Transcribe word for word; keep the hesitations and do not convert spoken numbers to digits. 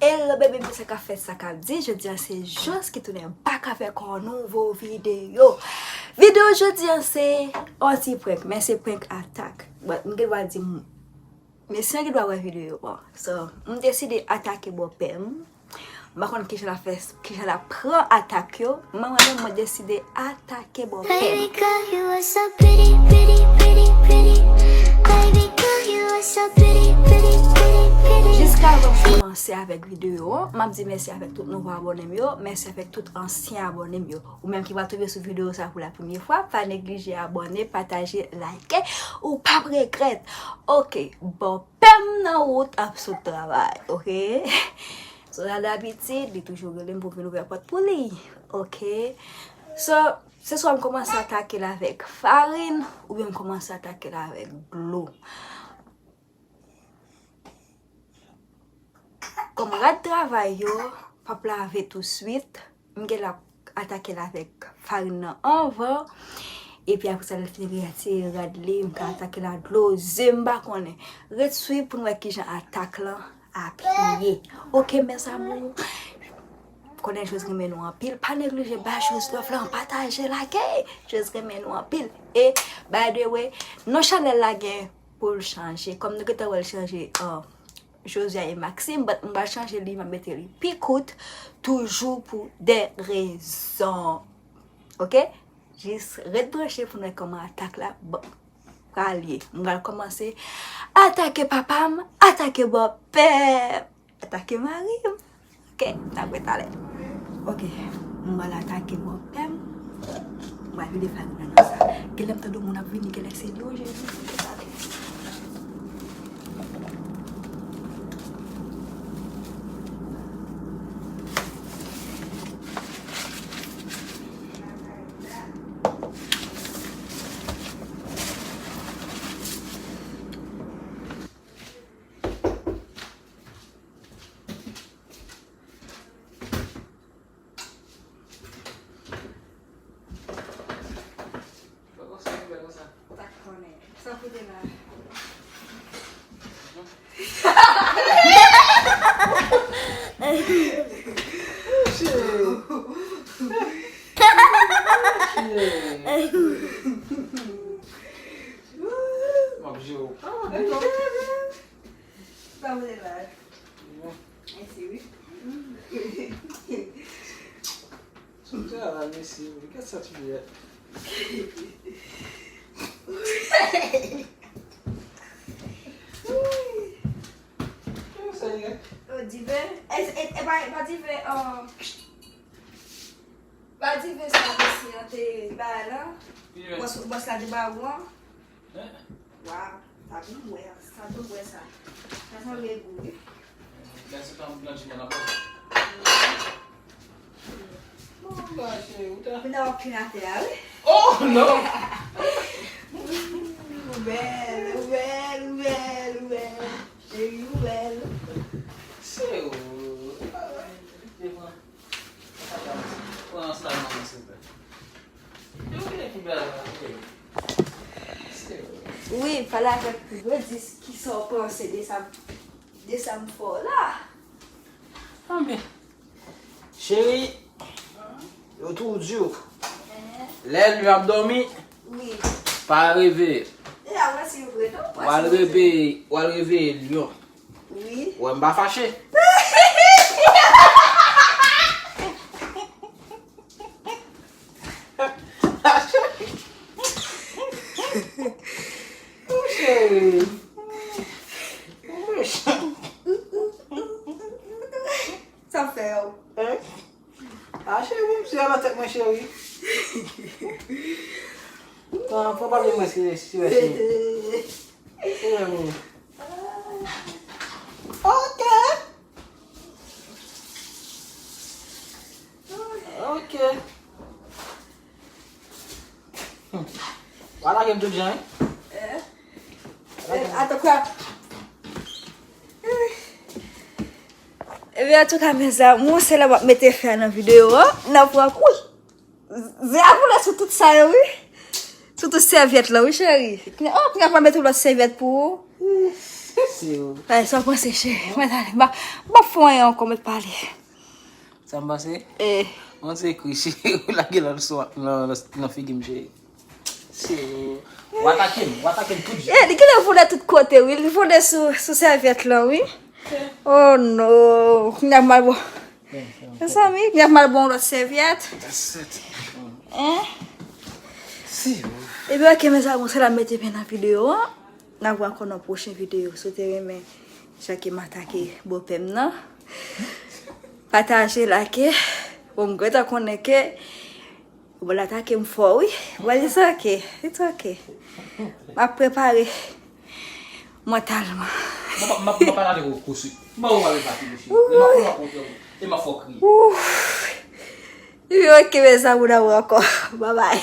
Hello baby, sa k ap fèt, sa k ap di? Jodi a se Jos ki tounen back avèk yon nouvo videyo. Videyo jodi a se yon ti prank, men se prank atak. But m gen dwa di m, mesye an gen dwa wè videyo an. So, m deside atake bòpè m. M pa konn kijan l ap fè, kijan l ap pran atak yo. Mwen menm, mwen deside atake bòpè m. Baby girl, you are so pretty, pretty, pretty, pretty. Baby girl, you are so pretty, pretty, pretty, pretty. Jiskavan m kòmanse avèk videyo an, m ap di mèsi avèk tout nouvo abòne m yo, mèsi avèk tout ansyen abòne m yo. Ou menm ki pral tonbe sou videyo sa pou la premye fwa, pa neglije abòne, pataje, like, ou p ap regrèt. Ok, bòpè m nan wout ap sot travay, ok? So, la dabitid, li toujou rele m pou vin ouvè pòt pou li, ok? So, se swa m kòmanse atake l avèk farin, oubyen m kòmanse atake l avèk dlo. Kòm rad travay yo p ap lave touswit, m gen dwa atake l avèk farin nan anvan. Epi apre sa, lè l fin retire rad li, m ka atake l ak dlo, ze, m pa konnen. Ret swiv pou n wè kijan atak lan ap ye. Ok, mes amours. Konnen Jos renmen nou anpil. Pa neglije bay Jos love lan, pataje, like. Jos renmen nou anpil. E, by the way, non chanèl la gen pou l chanje. Kòm nou gentan wè l chanje, uh, Josia e Maxime, but m pral chanje li, m ap mete li pi kout, toujou pou de rezon. Ok? Jis ret branche pou n wè kòman atak la, bon, pral ye. M pral kòmanse atake papa m, atake bòpè m, atake mari m. Ok, n ap wè talè. Ok, m pral atake bòpè m. M pral vide farin nan nan sa. Genlè m tande moun ap vini, genlè se li, o Jezi, m vide farin. Fè konsa, fè konsa. Ou ta konnen. Sa kote la. Shit. Shit. M ap jere w. Sa kote la. Mèsi, wi. Sou travay, mesye, wi. Gad sa ti biyè. Kòman sa ye? Oh, diven. E, e, e pa, e pa diven, uh, pa diven sa mesye an te bay la. Ki diven? Bòs, bòs la te ba ou an. Hein? Waw, sa bon bwè, sa bon bwè sa. Sa sanble gou, wi. Lè se tan blanchiman nan pòch. Bon, ba, cheri, ou ta. Ou nan okin atè a, wi. Oh, non! Ou bèl, ou bèl, ou bèl, ou bèl. Cheri, ou bèl. Se ou. Pran, pran sa nan men, silvouplè. Yo, ki lè ki bèl la, wi. Se ou. Wi, pale avèk mwen, di kisa w panse de sa, de sa m fè w la. Anben, cheri, yo tou di w, lè lyon ap dòmi, wi, pa reveye. E a, wè si yo vre, non? W al reveye, w al reveye lyon. Wi. Wè, m pa fache. Cheri. Sa fè w. Hein? Ah, cheri, bon, misye nan tèt mwen, cheri. Pran, pran papye mwen, si, si, si. Cheri, mwen. Ok. Ok. Hmm. W a lage m tout jan, wi. Eh? Eh, atò kwa? Ebyen, antouka, mes amours, se la m ap mete fen nan videyo an. Nan prank, wi. Ze a boule sou tout sa yo, wi. Sou tout sèvyèt la, wi, cheri. Oh, kounya m ap mete lòt sèvyèt pou ou. Se ou. Ay, sa w panse, cheri? Mwen t ale. M ap, m ap fè yon kòmèt pale. Sa m panse? Eh. Mwen se kri, cheri, ou lage lòt sou nan, nan, nan figi m, cheri. Se ou. W atake m, w atake m tout jan. Eh, li genlè vole tout kote, wi. Li vole sou, sou sèvyèt lan, wi. Oh, no. Kounya m al bon. Mezanmi, kounya m al bon lòt sèvyèt. That's it. Hein? Se ou. Ebyen, ok, mes amours, se la m mete fen nan videyo an. N ap wè ankò nan pwochen videyo. Si w te renmen jan ke m atake bòpè m nan, pataje, like. Bon, m gentan konnen ke ou pral atake m fò, wi. But it's ok. It's ok. M ap prepare mantalman. M ap, m ap, m ap pale avèk ou kousou. M ap pale avèk ou, cheri. E m ap, m ap, e m ap fè w kriye. Ouf. Ok, mes amours, n ap wè ankò. Bye bye.